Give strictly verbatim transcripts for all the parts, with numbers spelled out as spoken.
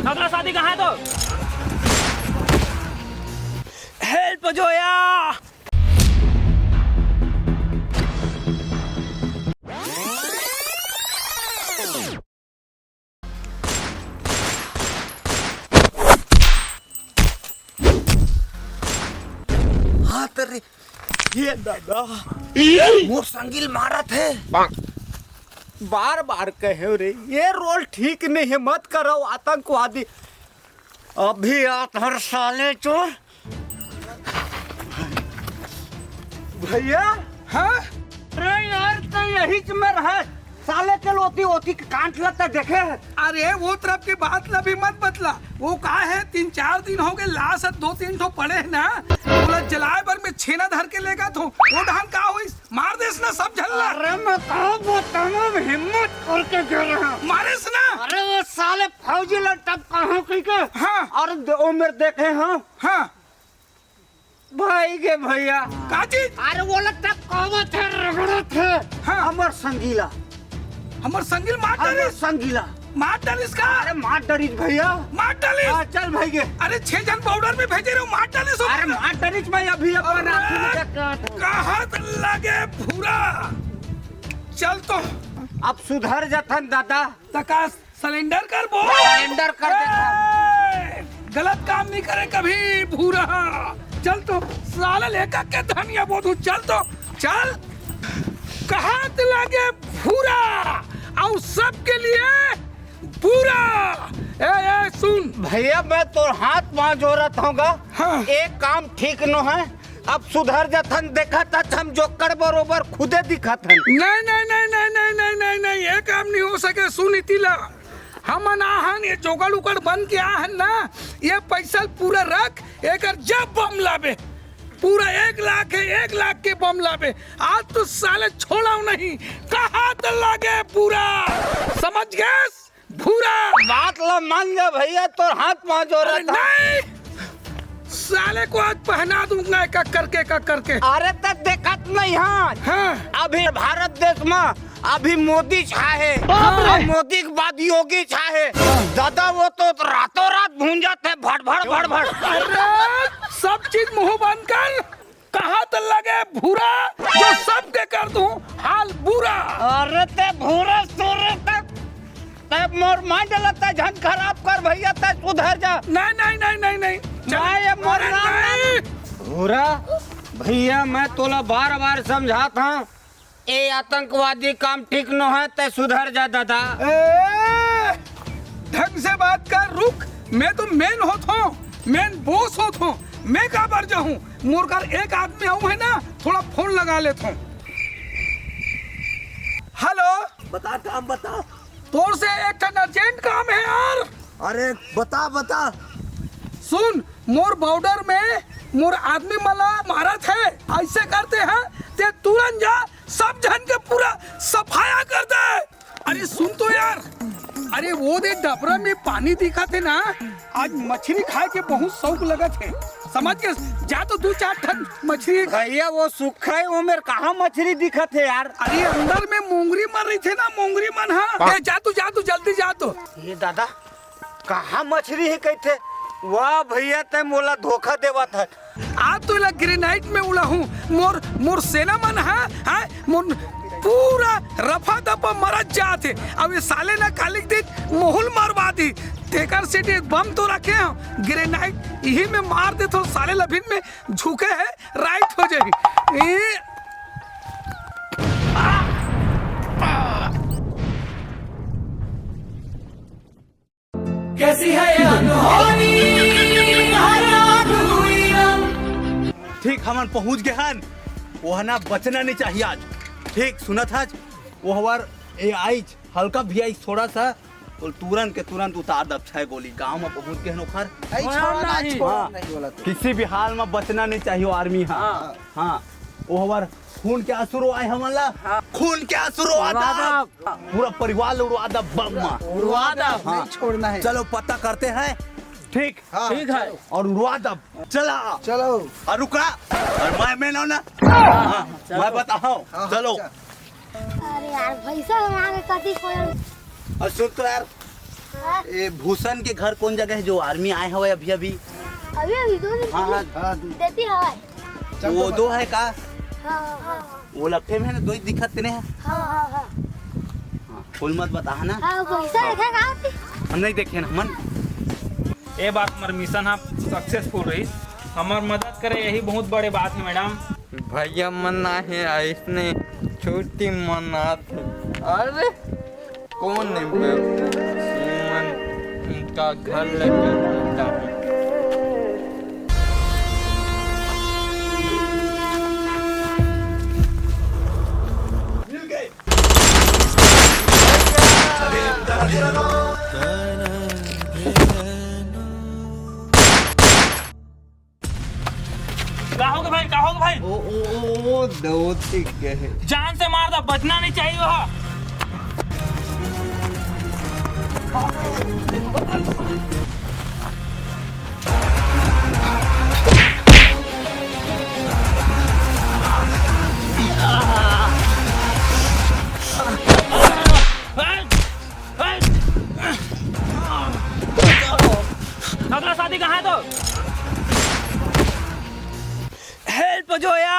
अगला शादी कहाँ है तो? हेल्प जोया। हाँ तेरे, ये दादा, मोर संगिल मारत हे। बार बार कहे रे, ये रोल ठीक नहीं है, मत करो आतंकवादी। अभी आत हर साले चोर। भैया। हाँ? अरे यार, तो यही च में रहे। साले के लोती ओती के कांट लता देखे है। अरे, वो तरफ की बात ला भी मत बतला। वो का है, तीन चार दिन हो गए, लाश दो तीन ठो पड़े हैं ना, बोला जलाए बर में छेना धर के लेगा तो वो धान का होइस? मार देस ना सब झल्ला। अरे, मैं कहाँ बताऊँ, हिम्मत करके दे रहा हूँ। मारेस ना। अरे, वो साले फौजी लोग तब कहाँ कहीं के? हाँ। और दे-, वो मेरे देखे हैं। हाँ। भाई के भैया। का चीज? अरे वो लोग तब कहवत हे, रगड़त हे। हाँ। हमर संगीला। हमर संगील मार हमर डालिस? संगीला। मार डालिस का? अरे मार डालिस भैया। मार डालिस? हाँ, चल भाई के। अरे छह जन बॉर्डर में भेजे रहे, मार डालिस हो? अरे मार डालिस भाई, अभी अपन अरे आँखी में देख के आत हूँ। कहत लगे भूरा। चल तो। अब सुधर जथन दादा। तकास सिलेंडर कर बोल। सिलेंडर कर देता। ए, गलत काम नहीं करे कभी भूरा। चल तो साला लेकर के धनिया बोधू, चल तो, चल। कहत लगे भूरा, और सबके लिए बुरा। ए, ए, सुन। भैया, मैं तोर हाथ पाँव जोड़त हूँ गा। हाँ। एक काम ठीक नो है। अब सुधर जथन, देखत हच हम जोक्कड़ बरोबर खुदे दिखत हन। नहीं, नहीं, नहीं, नहीं, ये काम नहीं हो सके। सुन इतिला, हमन आहन ये जोगड़ उकड़ बन के आहन ना, ये पैसा पूरा रख, एकर जब बम लाबे, पूरा एक लाख है, एक लाख के बम लाबे, आज तो साले छोड़ाओ नहीं, कहा तो लगे पूरा, समझ गए? भूरा। बात ला मान जा भैया, तोर हाथ पाँव जोड़त हूँ। नहीं, साले को आज पहना दूंगा एक एक करके, एक एक करके। अरे त देखत नहीं हाँ। हाँ। अभी भारत देश में अभी मोदी छा है। बाप रे। अब मोदी के बाद योगी छा है। दादा वो तो रातों रात भूंजत है, भड़ भड़ भड़ भड़। अरे सब चीज मुंह बंद कर। कहा तो लगे भूरा, जो सबके कर दूं हाल बुरा। अरे ते भूरा सूरे तक, ते मोर माइंड लता झन खराब कर भैया, ते सुधर जा। नहीं, नहीं, नहीं, नहीं, नहीं। चल। नहीं, ये मोर अरे नाम नहीं। भूरा, भैया मैं तोला बार बार समझात हूँ, ए आतंकवादी काम ठीक नो है, ते सुधर जा दादा। ए, ढंग से बात कर, रुक, मैं तो मेन होत हूँ, मेन बॉस होत हूँ, मैं काबर जाहूँ? मोर घर एक आदमी आऊ है ना, थोड़ा फोन लगा लेत हूँ। हेलो। बता काम बता। तोर से एक ठन अर्जेंट काम है यार। अरे बता बता। सुन, मोर बॉर्डर में मोर आदमी मला मारत है, ऐसे करते हैं, ते तुरंत जा, सब झन के पूरा सफाया कर दे। अरे सुन तो यार, अरे वो दे डबरा में पानी दिखत है ना, आज मछली खाए के बहुत शौक लगत है, समझ के जा तो दू चार ठन मछली। भैया वो सूखा है, वो मेरे कहाँ मछली दिखत है यार? अरे अंदर में मोंगरी मर रही थे ना, मोंगरी मन। हाँ, ए, जा तू, जा तू, जल्दी जा तू। ये दादा, कहाँ मछरी हे कहिथे? वाह भैया, तैं मोला धोखा देवत हस। आज तो एला ग्रेनाइट में उड़ाहूँ, मोर, मोर सेना मन ह, ह, मोर पूरा रफा दफा मरत जात हे। अब ये साले न कालिक दिन मोहुल मरवा दी, तेकर सेती बम तो रखे हंव, ग्रेनाइट इही में मार देथंव, साले ल अभी में झुके हे, राइट हो जाही। ए, कैसी है ये अनहोनी, हर रात हुई ना। ठीक, हमन पहुंच गे हन। वो है ना, बचना नहीं चाहिए आज। ठीक, सुनत हच, वो हवर ए आइच, हल्का भी आइच थोड़ा सा, तो तुरंत के तुरंत उतार दब छह गोली। गांव में पहुंच गे हन ओखर। नहीं, छोड़ा नहीं। नहीं, छोड़ा हाँ। नहीं बोला तू। किसी भी हाल में बचना नहीं चाहिए आर्मी। हाँ। हाँ। हाँ। वो हवर खून के आंसू रोआए हमन ला। हाँ। खून के आंसू रोआ दब। पूरा परिवार ला उड़वा दब बम में। उड़वा दब। हाँ। नहीं छोड़ना है। चलो पता करते हैं। ठीक। हाँ, ठीक है। चलो। और उड़वा दब। चला। चलो। और रुका। और मैं, मैं ना, ना। हाँ, मैं बताता हूँ। हाँ, हाँ, चलो। चल। अरे यार, भैंसा मांगे कथी खोयल। और सुन तो यार, हाँ। ए, भूषण के घर कोन जगह हे, जो आर्मी आए हवय अभी अभी? अभी अभी दो दिन हाँ, हाँ। हाँ, दू- देती हवय। वो दो हे का? हाँ, हाँ, हाँ। वो लट्ठे में हे ना, दो ही दिखत तेने हे। हाँ, हाँ, हाँ। हाँ, फूल मत बता, है ना? हाँ, वो पैसा देखे का आती? हम नहीं देखे ना, मन। ए बार हमर मिशन ह सक्सेसफुल रहिस। हमर मदद करे, यही बहुत बड़े बात हे, मैडम। भैया मन ना हे, अइसने छुट्टी मनात हे। अरे, कोन हे बे? मन का घर लेके जाहूं। का होगे भाई, का होगे भाई? ओ, ओ, ओ, ओ, दौत गए। जान से मार दा, बचना नहीं चाहिए वहाँ। अगला साथी कहाँ है तो? हेल्प जोया।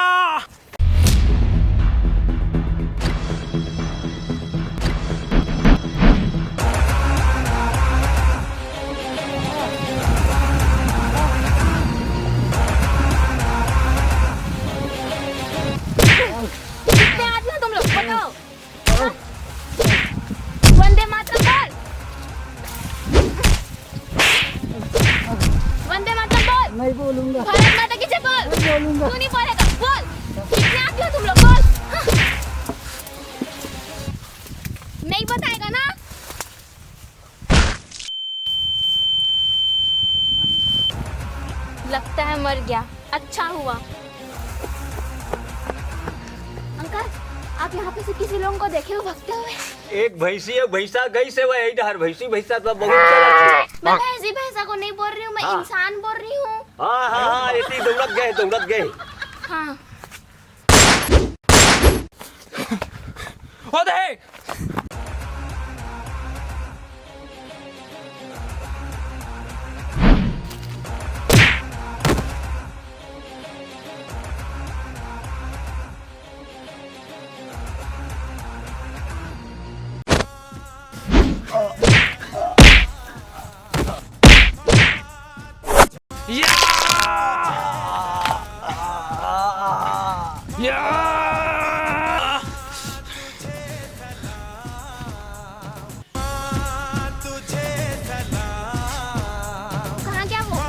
कितने आदमी हो तुम लोग, बताओ। वंदे मातरम बोल। वंदे मातरम बोल। नहीं बोलूंगा। भारत माता की जय बोल। नहीं बोलूंगा। तू नहीं बोलेगा, बोल। कितने आदमी हो तुम लोग, बोल। नहीं बताएगा ना? लगता है मर गया। अच्छा हुआ। अंकल, आप यहाँ पे से किसी लोगों को देखे हो भागते हुए? एक भैंसी, एक भैंसा गई से, वह यही डहर भैंसी भैंसा तो बहुत चलत हे। मैं भैंसी भैंसा को नहीं बोल रही हूँ, मैं हाँ। इंसान बोल रही हूँ। हाँ, हाँ, हाँ, एती दौड़त गए, दौड़त गए। हाँ। ओ दे! या! या! कहाँ गया वो?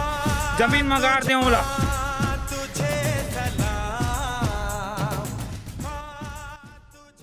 जमीन म गाड़ दे ओला।